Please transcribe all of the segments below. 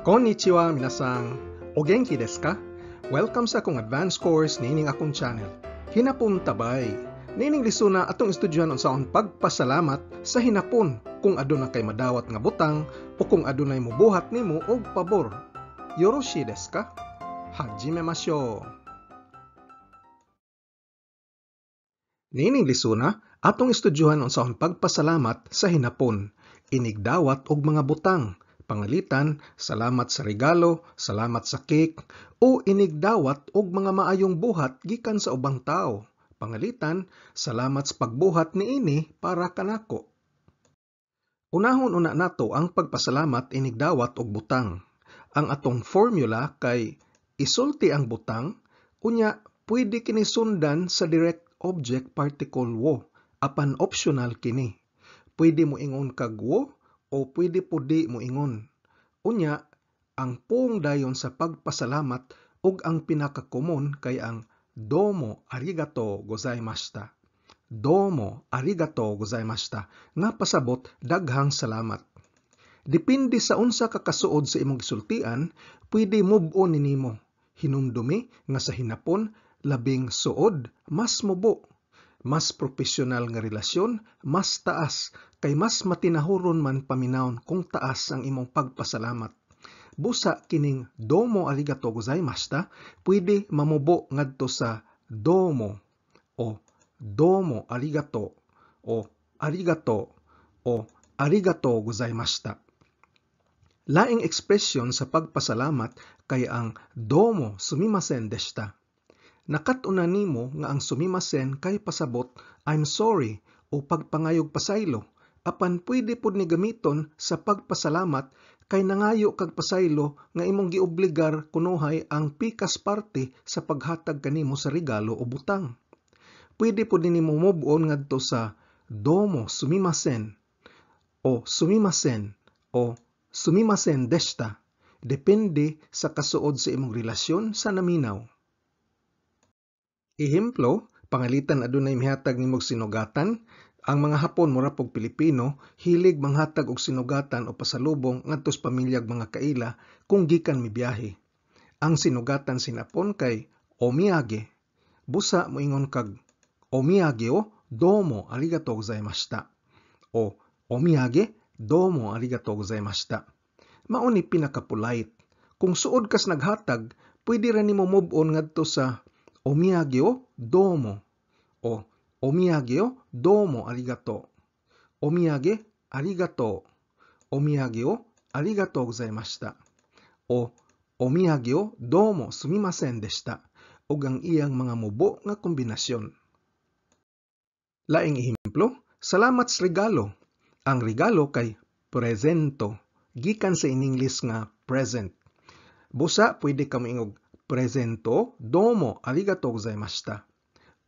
Konnichiwa, minasan. O genki desu ka? Welcome sa akong advanced course niining akong channel. Hinapon tabay. Niining lisuna, atong estudyuhan unsaon pagpasalamat sa Hinapon kung aduna kay madawat nga butang o kung adunay mobuhat nimo og pabor. Yoroshi desu ka? Hajimemashou. Niining lisuna, atong estudyuhan unsaon pagpasalamat sa Hinapon. Inigdawat og mga butang. Pangalitan, salamat sa regalo, salamat sa cake, o inigdawat og mga maayong buhat gikan sa ubang tawo. Pangalitan, salamat sa pagbuhat niini para kanako. Unahon una nato ang pagpasalamat inigdawat og butang. Ang atong formula kay isulti ang butang, unya pwede kini sundan sa direct object particle wo, apan optional kini. Pwede mo ingon kag wo o pwede pud di mo ingon. Unya, ang puong dayon sa pagpasalamat ug ang pinaka-common kay ang domo arigato gozaimashita. Domo arigato gozaimashita nga pasabot daghang salamat. Depende sa unsa ka kasuod sa imong gisultian, pwede move on ni nimo. Hinumdumi nga sa Hinapon, labing suod, mas mubo. Mas profesional nga relasyon, mas taas, kay mas matinahuron man paminawon kung taas ang imong pagpasalamat. Busa kining domo arigato gozaimashita, pwede mamubo ngadto sa domo o domo arigato o arigato o arigato gozaimashita. Laing ekspresyon sa pagpasalamat kay ang domo sumimasen deshita. Nakat-unan nimo nga ang sumimasen kay pasabot I'm sorry o pagpangayog pasaylo, apan pwede pud ni gamiton sa pagpasalamat kay nangayo kag pasaylo nga imong giobligar kunuhay ang pikas parte sa paghatag kanimo sa regalo o butang. Pwede pud nimo move on ngadto sa domo sumimasen o sumimasen o sumimasen deshita. Depende sa kasuod sa imong relasyon sa naminaw. Ehemplo, pangalitan adunay mihatag nimog sinugatan. Ang mga Hapon, mura pog Pilipino, hilig manghatag og sinugatan o pasalubong ngadto sa pamilyag mga kaila kung gikan mibiyahe. Ang sinugatan sa Hinapon kay omiyage. Busa moingon kag omiyage o domo arigato gozaimashita o omiyage domo arigato gozaimashita. Mao ni pinaka-polite. Kung suod kas naghatag, pwede ra nimo move on ngadto sa omiyage o domo o omiyage o domo arigato. Omiyage arigato. Omiyage o arigato gozaimashita. O omiyage o domo sumimasen deshita ug ang iyang mga mubo nga kombinasyon. Laing ehemplo, salamat sa regalo. Ang regalo kay presento, gikan sa in-English nga present. Busa pwede ka moingog presento domo arigato gozaimashita.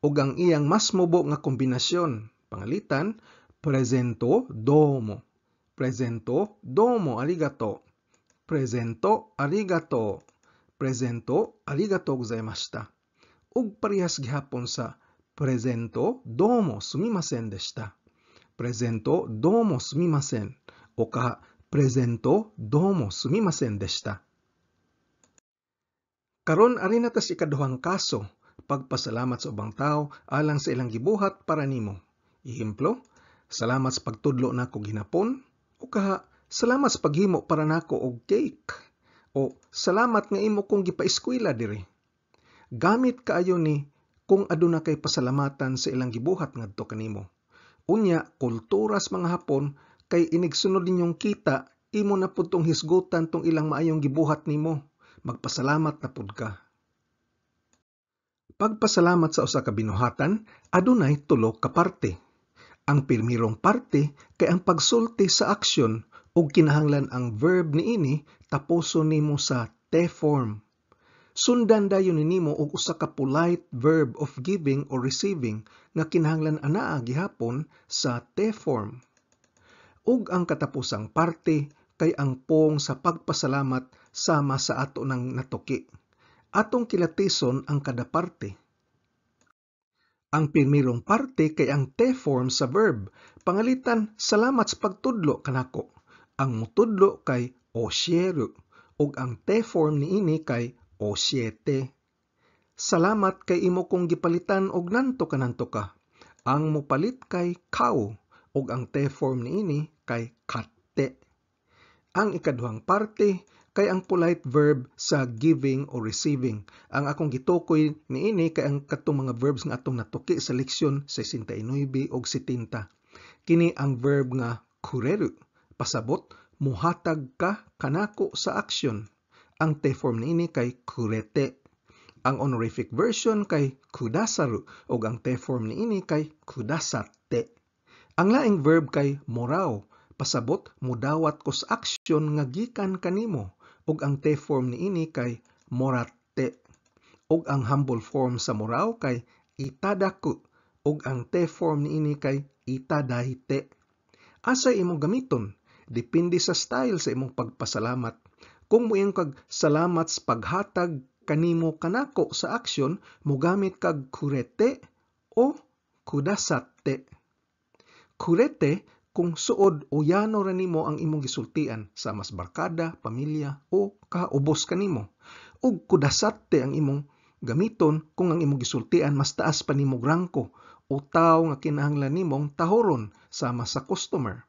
Ug ang iyang mas mubo nga kombinasyon, pangalitan, presento domo. Presento domo arigato. Presento arigato. Presento arigato gozaimashita. Ug parehas gihapon sa presento domo sumimasen deshita. Presento domo sumimasen o kaha presento domo sumimasen deshita. Karon ari na tas ikaduhang kaso, pagpasalamat sa ubang tawo alang sa ilang gibuhat para nimo. Ehemplo, salamat sa pagtudlo nako Hinapon o kaha salamat sa paghimo para nako og cake o salamat nga imo kong gipaeskwela diri. Gamit kaayo ni kung aduna kay pasalamatan sa ilang gibuhat ngadto kanimo. Unya, kultura sa mga Hapon kay inigsunod ninyong kita, imo na pud tong hisgutan tong ilang maayong gibuhat nimo. Magpasalamat na pud ka. Pagpasalamat sa usa ka binuhatan, adunay tulo ka parte. Ang pirmirong parte kay ang pagsulti sa aksyon ug kinahanglan ang verb niini tapuson nimo sa te form. Sundan dayon nimo og usa ka polite verb of giving or receiving nga kinahanglan anaa gihapon sa te form. Ug ang katapusang parte kay ang pong sa pagpasalamat sama sa ato nang natuki. Atong kilatison ang kada parte. Ang pirmirong parte kay ang te form sa verb. Pangalitan, salamat sa pagtudlo kanako. Ang mutudlo kay oshieru. Ug ang te form niini kay oshiete. Salamat kay imo kong gipalitan og nanto ka nanto ka. Ang mopalit kay kau ug ang te form niini kay katte. Ang ikaduhang parte kay ang polite verb sa giving or receiving. Ang akong gitukoy niini kay ang katong mga verbs nga atong natuki sa leksyon 69 ug 70. Kini ang verb nga kureru. Pasabot, muhatag ka kanako sa aksyon. Ang te form niini kay kurete. Ang honorific version kay kudasaru ug ang te form niini kay kudasatte. Ang laing verb kay morao. Pasabot, mudawat ko sa aksyon nga gikan kanimo ug ang te form niini kay moratte. Ug ang humble form sa morao kay itadaku ug ang te form niini kay itadaite. Asa imong gamiton? Depende sa style sa imong pagpasalamat. Kung moingon kag salamat sa paghatag kanimo kanako sa aksyon, mogamit kag kurete o kudasatte. Kurete kung suod o yano ra nimo ang imong gisultian sa mas barkada, pamilya o kaubos kanimo. Ug kudasatte ang imong gamiton kung ang imong gisultian mas taas pa nimo rangko o tawo nga kinahanglan nimong tahoron sama sa customer.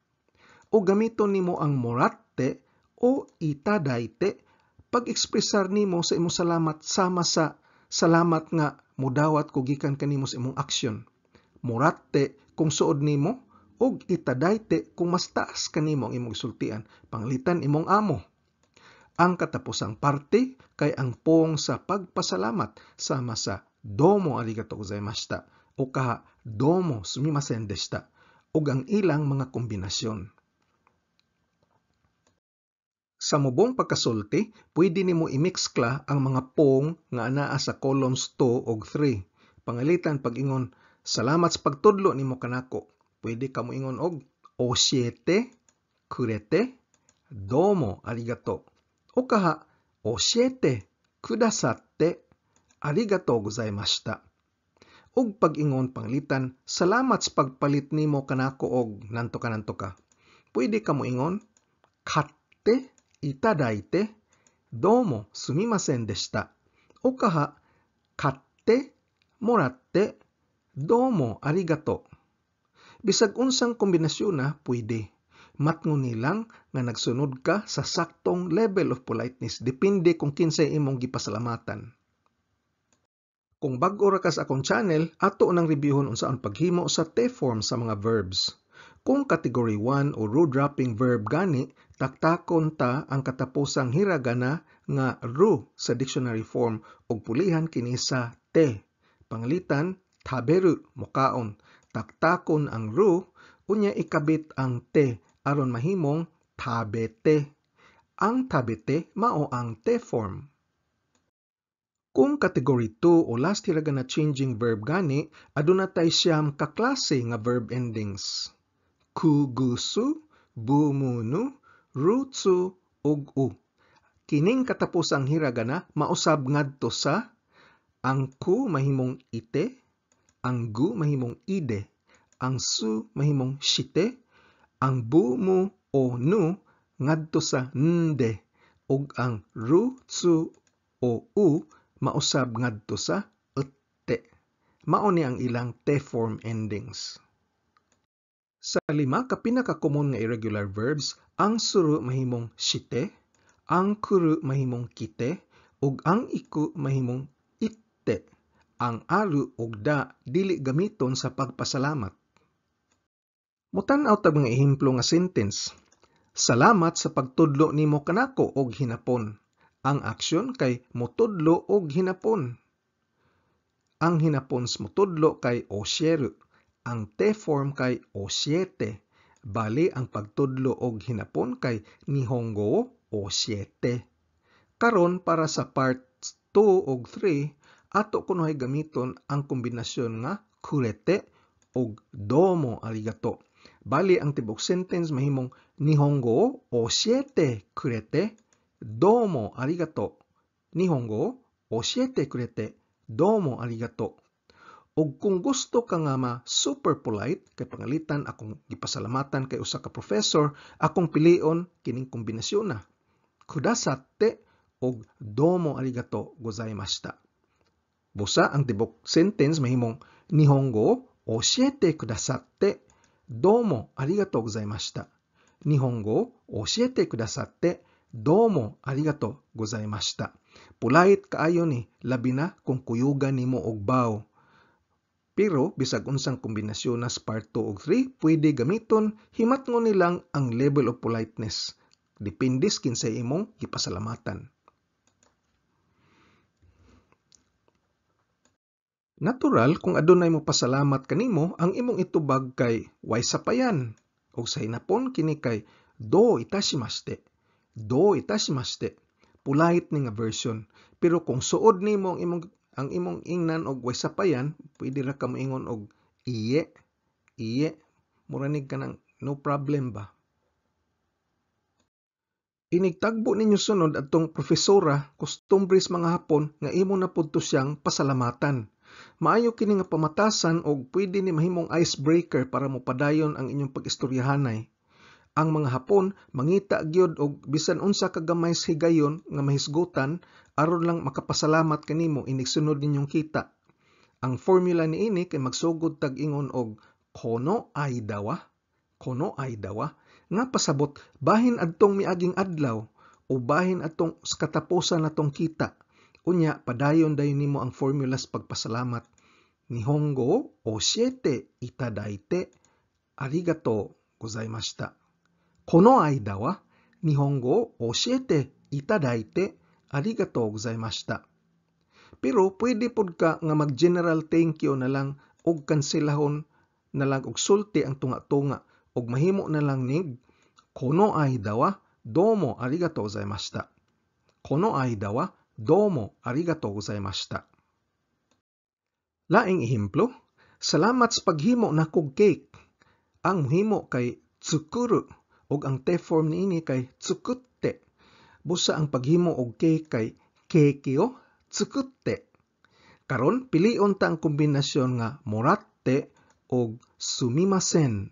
O gamiton nimo ang moratte o itadaite pag-ekspresar nimo sa imong salamat sama sa salamat nga mudawat ko gikan kanimo sa imong aksyon. Moratte kung suod nimo ug itadaite kung mas taas kanimo ang imong gisultian, panglitan imong amo. Ang katapusang parte kay ang pong sa pagpasalamat sama sa domo arigatou gozaimashita o kaha domo sumimasen deshita ug ang ilang mga kombinasyon. Sa mubong pagkasulti, pwede nimo imiskla ang mga pong nga anaa sa columns 2 ug 3. Pangalitan pag-ingon, salamat sa pagtudlo nimo kanako. Pwede ka moingon og oshiete, kurete, domo arigato. O kaha, oshiete, kudasatte, arigatou gozaimashita. Ug pag-ingon panglitan, salamat sa pagpalit nimo kanako og nanto ka nanto ka. Pwede ka moingon, katte itadaite, domo sumimasen deshita. O kaha, katte, moratte, domo arigato. Bisag unsang kombinasyon na pwede. Matngon nilang nga nagsunod ka sa saktong level of politeness depende kung kinsay imong gipasalamatan. Kung bag-o ra ka sa akong channel, ato nang reviewon unsaon paghimo sa te-form sa mga verbs. Kung category 1 o ru-dropping verb gani, taktakon ta ang katapusang hiragana nga ru sa dictionary form ug pulihan kini sa te. Pangalitan, taberu, mukaon. Taktakon ang ru, unya ikabit ang te aron mahimong tabete. Ang tabete mao ang te form. Kung category 2 o last hiragana changing verb gani, aduna tay 9 ka klase nga verb endings. Ku, gu, su, bu, mu, nu, ru, tsu, ug u. Kining katapusang hiragana mausab ngadto sa ang ku mahimong ite, ang gu mahimong ide, ang su mahimong shite, ang bu, mu o nu ngadto sa nde, ug ang ru, tsu o u mausab ngadto sa ette. Mao ni ang ilang te-form endings. Sa lima ka pinaka-common nga irregular verbs, ang suru mahimong shite, ang kuru mahimong kite, ug ang iku mahimong itte. Ang aru ug da dili gamiton sa pagpasalamat. Mutan-aw tag mga ehemplo nga sentence. Salamat sa pagtudlo nimo kanako og hinapon. Ang aksyon kay motudlo og hinapon. Ang hinapon sa motudlo kay oshieru. Ang te form kay oshiete. Bali ang pagtudlo og hinapon kay nihongo oshiete. Karon para sa part 2 ug 3, ato kunohay gamiton ang kombinasyon nga kurete ug domo arigato. Bali ang tibuok sentence mahimong nihongo oshiete kurete domo arigato. Nihongo oshiete kurete domo arigato. Ug kung gusto ka nga ma super polite, kay pangalitan akong gipasalamatan kay usa ka professor, akong pilion kining kombinasyon na. kudasatte og domo arigato gozaimashita. Busa ang tibok sentence mahimong nihongo o oshiete kudasatte domo arigato gozaimashita. Nihongo o oshiete kudasatte domo arigato gozaimashita. Polite kaayo ni, labi na kung kuyugan nimo og bow. Pero bisag unsang kombinasyon na sa part 2 ug 3 pwede gamiton, himatngon nilang ang level of politeness. Depende kinsay imong gipasalamatan. Natural kung adunay mo pasalamat kanimo, ang imong itubag kay way sapayan. Og sa hinapon kini kay do itashimashite. Do itashimashite. Polite ni nga version. Pero kung suod nimo ang imong ingnan og way sapayan, pwede ra ka moingon og iye, iye, mura nig kanang no problem ba. Inigtagbo ninyo sunod atong profesora, kostumbres mga Hapon nga imo na pud to siyang pasalamatan. Maayo kini nga pamatasan og pwede ni mahimong icebreaker para mopadayon ang inyong pag-istoryahanay. Ang mga Hapon mangita gyud og bisan unsa ka gamay sa higayon nga mahisgutan aron lang makapasalamat kanimo inig sunod ninyong kita. Ang formula niini kay magsugod tag ingon og kono aidawa, kono aidawa nga pasabot bahin adtong miaging adlaw o bahin atong sa katapusan natong kita. Unya padayon dayon nimo ang formula sa pagpasalamat. Nihongo oshiete itadaite arigato gozaimashita. Kono aida wa nihongo oshiete itadaite arigato gozaimashita. Pero pwede pod ka nga mag-general thank you na lang og kanselahon na lang og sulti ang tunga-tunga og mahimo na lang nig kono aida wa domo arigato gozaimashita. Kono aida wa domo arigato gozaimashita. Laing ehemplo, salamat sa paghimo nakog cake. Ang muhimo kay tsukuru ug ang te form niini kay tsukutte. Busa ang paghimo og cake kay keki o tsukutte. Karon pilion ta ang kombinasyon nga moratte og sumimasen.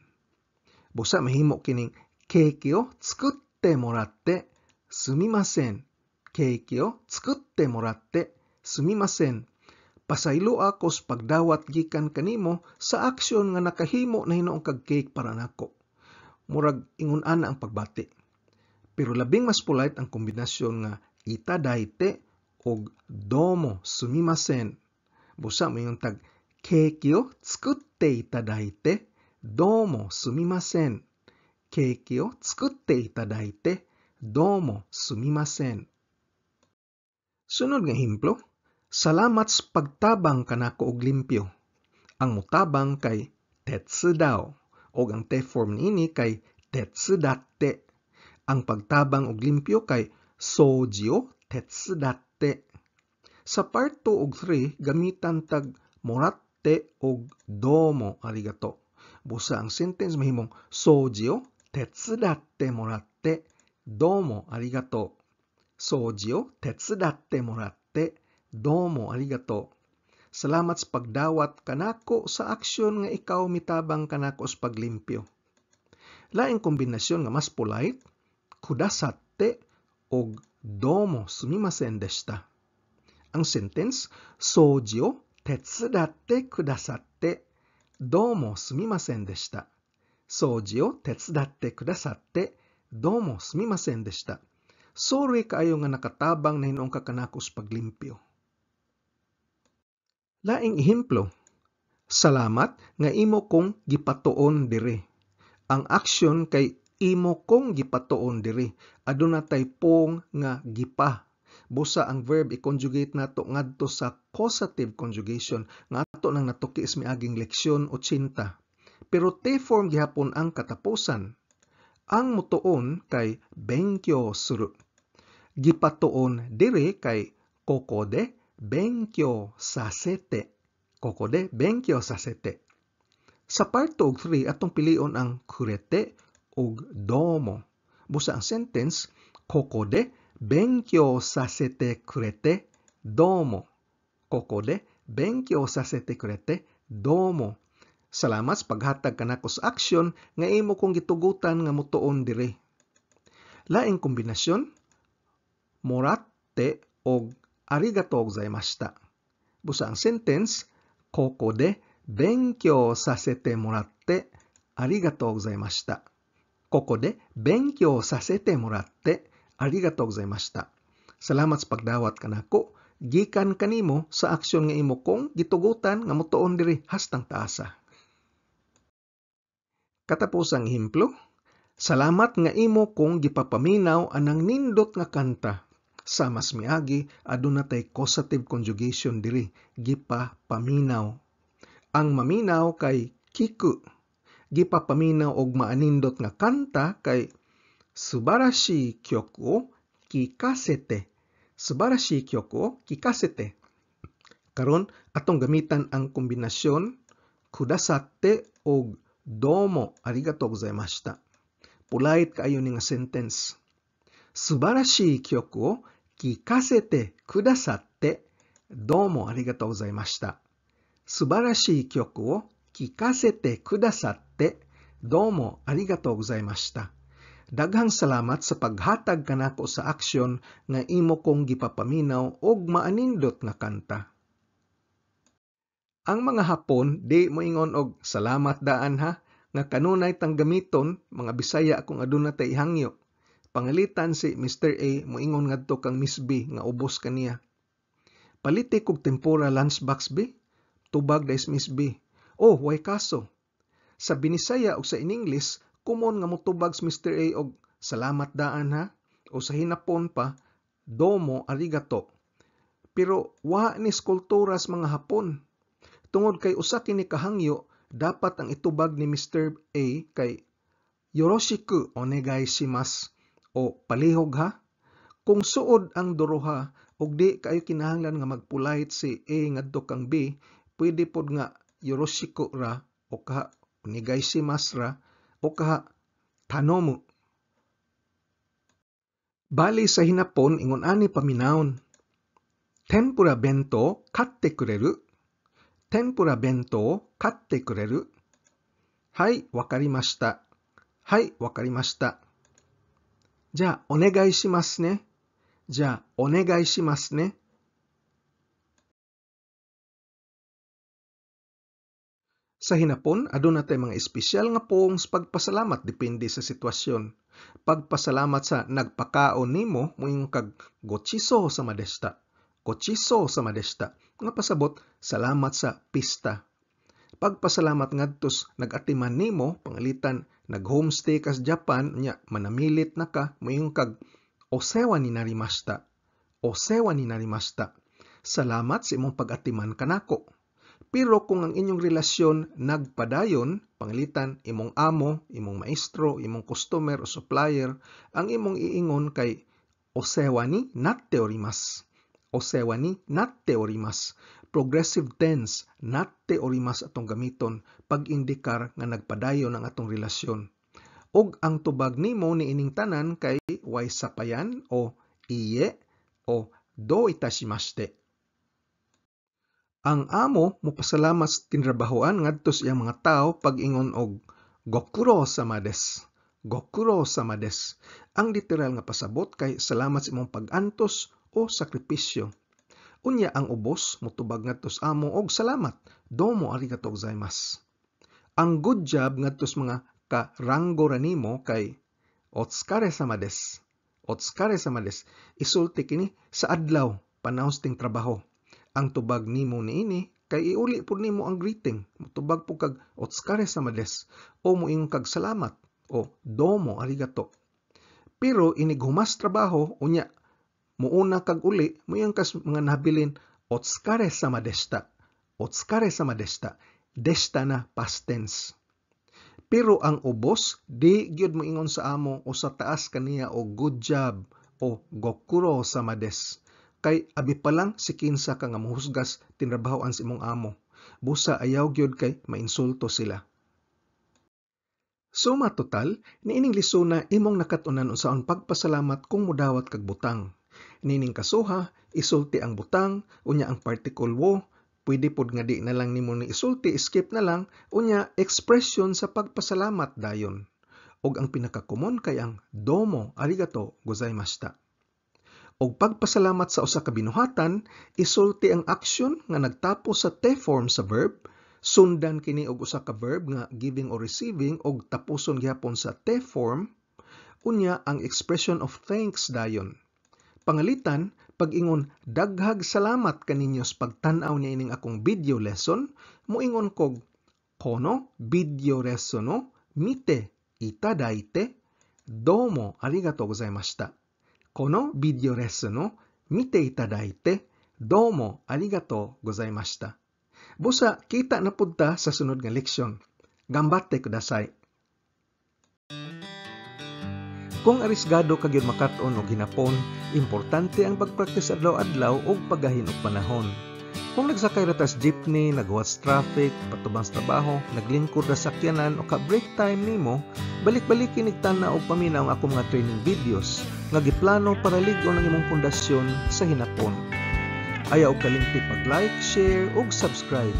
Busa mahimo kining keki o tsukutte moratte sumimasen. Keki o tsukutte moratte sumimasen. Pasaylo ako sa pagdawat gikan kanimo sa aksyon nga nakahimo na hinuon kag cake para nako. Murag ingon ana ang pagbati. Pero labing mas polite ang kombinasyon nga itadaite og domo sumimasen. Busa moingon tag keki o tsukutte itadaite domo sumimasen. Keki o tsukutte itadaite domo sumimasen. Sunod nga ehemplo, salamat sa pagtabang kanako og limpyo. Ang mutabang kay tetsudao og ang te form niini kay tetsudatte. Ang pagtabang og limpyo kay soji o tetsudatte. Sa part 2 ug 3 gamitan tag moratte og domo arigato. Busa ang sentence mahimong soji o tetsudatte moratte domo arigato. Soji o tetsudatte moratte domo arigato. Salamat sa pagdawat kanako sa aksyon nga ikaw mitabang kanako sa paglimpyo. Laing kombinasyon nga mas polite, kudasatte og domo sumimasen deshita. Ang sentence, soji o tetsudatte kudasatte domo sumimasen deshita. Soji o tetsudatte kudasatte domo sumimasen deshita. Sorry kaayo nga nakatabang na hinuon ka kanako sa paglimpyo. Laing ehemplo, salamat nga imo kong gipatuon diri. Ang aksyon kay imo kong gipatuon diri. Aduna tay pong nga gipa. Busa ang verb i-conjugate nato ngadto sa causative conjugation nga ato nang natuki sa miaging leksyon 80. Pero te form gihapon ang katapusan. Ang mutuon kay benkyo suru. Gipatuon diri kay koko de benkyo sasete. Koko de benkyo sasete. Sa part 2 ug 3 atong pilion ang kurete ug domo. Busa ang sentence koko de benkyo sasete kurete domo. Koko de benkyo sasete kurete domo. Salamat sa paghatag kanako sa aksyon nga imo kong gitugutan nga mutuon diri. Laing kombinasyon, Moratte og arigatou gozaimashita. Busa ang sentence, koko de benkyou sasete moratte arigatou gozaimashita. Koko de benkyou sasete moratte arigatou gozaimashita. Salamat sa pagdawat kanako. Gikan kanimo sa aksyon nga imo kong gitugutan nga motuon diri hastang taasa. Katapusang ehemplo, salamat nga imo kong gipapaminaw anang nindot nga kanta. Sa mas miagi, aduna tay causative conjugation diri, gipapaminaw. Ang maminaw kay kiku. Gipapaminaw og maanindot nga kanta kay subarashii kyoku o kikasete. Subarashii kyoku o kikasete. Karon atong gamitan ang kombinasyon kudasatte og domo arigatou gozaimashita. Pulait kaayo ni nga sentence. Subarashii kyoku o kikasete kudasatte domo arigatou gozaimashita. Subarashii kyoku o kikasete kudasatte domo arigatou gozaimashita. Daghang salamat sa paghatag kanako sa aksyon nga imo kong gipapaminaw og maanindot nga kanta. Ang mga Hapon di moingon og salamat daan ha, nga kanunay tang gamiton mga Bisaya kung aduna tay ihangyo. Pangalitan si Mr. A moingon ngadto kang Miss B nga ubos kaniya. Paliti kog tempura lunchbox B, tubag dais Miss B. Oh, way kaso. Sa Binisaya og sa in-English, kumon nga motubag si Mr. A og salamat daan ha, o sa hinapon pa, domo arigato. Pero wa ni kulturas mga Hapon. Tungod kay usa kini kahangyo, dapat ang itubag ni Mr. A kay yoroshiku onegai shimasu o palihog ha. Kung suod ang duroha og di kaayo kinahanglan nga magpulite si A ngadto kang B, pwede pod nga yoroshiku ra o kaha onegai shimasu ra o kaha tanomu. Bali sa hinapon ingon ani paminawon. Tempura bento katte kureru. Tempura bento katte kureru. Hai, wakarimashita. Hai, wakarimashita. Ja, onegai shimasu ne. Ja, onegai shimasu ne. Sa hinapon, aduna tay mga espesyal nga puong sa pagpasalamat depende sa sitwasyon. Pagpasalamat sa nagpakaon nimo, moingon kag gochiso sa madesta. Gochiso sa madesta. Nga pasabot, salamat sa pista. Pagpasalamat ngadtos nagatiman nimo, pangalitan nag-homestay ka sa Japan, nya manamilit na ka, moingon kag osewa ni narimashita. Osewa ni narimashita. Salamat sa imong pag-atiman kanako. Pero kung ang inyong relasyon nagpadayon, pangalitan imong amo, imong maestro, imong customer o supplier, ang imong iingon kay osewa ni natte orimasu. Osewa ni natte orimasu. Progressive tense, natte orimasu atong gamiton pag-indikar nga nagpadayon ang atong relasyon. Og ang tubag nimo niining tanan kay way sapayan o iye o do itashimashite. Ang amo mopasalamat sa tinrabahoan ngadto sa iyang mga tawo pag-ingon og gokuro sama desu. Gokuro sama desu. Ang literal nga pasabot kay salamat sa imong pag-antos o sakripisyo. Unya ang ubos motubag ngadto sa amo og salamat. Domo arigatou gozaimasu. Ang good job ngadto sa mga karanggo ra nimo kay otsukare sama desu. Otsukare sama desu. Isulti kini sa adlaw panahon sa ting trabaho. Ang tubag nimo niini kay iuli pud nimo ang greeting. Motubag pud kag otsukare sama desu o moingon kag salamat o domo arigato. Pero inig humas trabaho unya muuna kag uli, moingon kas mga nabilin otsukare sama deshita. Otsukare sama deshita. Deshita na past tense. Pero ang ubos di gyud moingon sa amo o sa taas kaniya o good job o gokuro sama desu. Kay abi pa lang si kinsa ka nga mohusgas tinrabahoan sa imong amo. Busa ayaw gyud kay mainsulto sila. Suma total, niining lisuna imong nakat-unan unsaon pagpasalamat kung modawat kag butang. Niining kasuha, isulti ang butang, unya ang particle wo, pwede pod nga di na lang nimo ni isulti, skip na lang, unya expression sa pagpasalamat dayon. Og ang pinakakomon kay ang domo arigato gozaimashita. Og pagpasalamat sa usa ka binuhatan, isulti ang action nga nagtapos sa te form sa verb, sundan kini og usa ka verb nga giving or receiving og tapuson gihapon sa te form, unya ang expression of thanks dayon. Pangalitan, pag-ingon daghag salamat kaninyo sa pagtan-aw niining akong video lesson, muingon kog kono video lesson o mite itadaite domo arigatou gozaimashita. このビデオレッスンを見ていただいてどうもありがとうございました。Busa, kita na pud ta sa sunod nga leksyon. Gambatte kudasai. Kung arisgado ka gyud makat-on og hinapon, importante ang pagpraktis adlaw-adlaw ug paggahin og panahon. Kung nagsakay ra ta sa jeepney, naghuwat sa traffic, patubang sa trabaho, naglingkod ra sa sakyanan o ka break time nimo, balik-baliki nig tan-aw og paminaw ang akong mga training videos nga giplano para lig-on ang imong pundasyon sa hinapon. Ayaw og kalimti pag-like, share ug subscribe.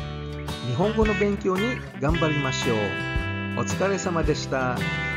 日本語の勉強に頑張りましょう。お疲れ様でした。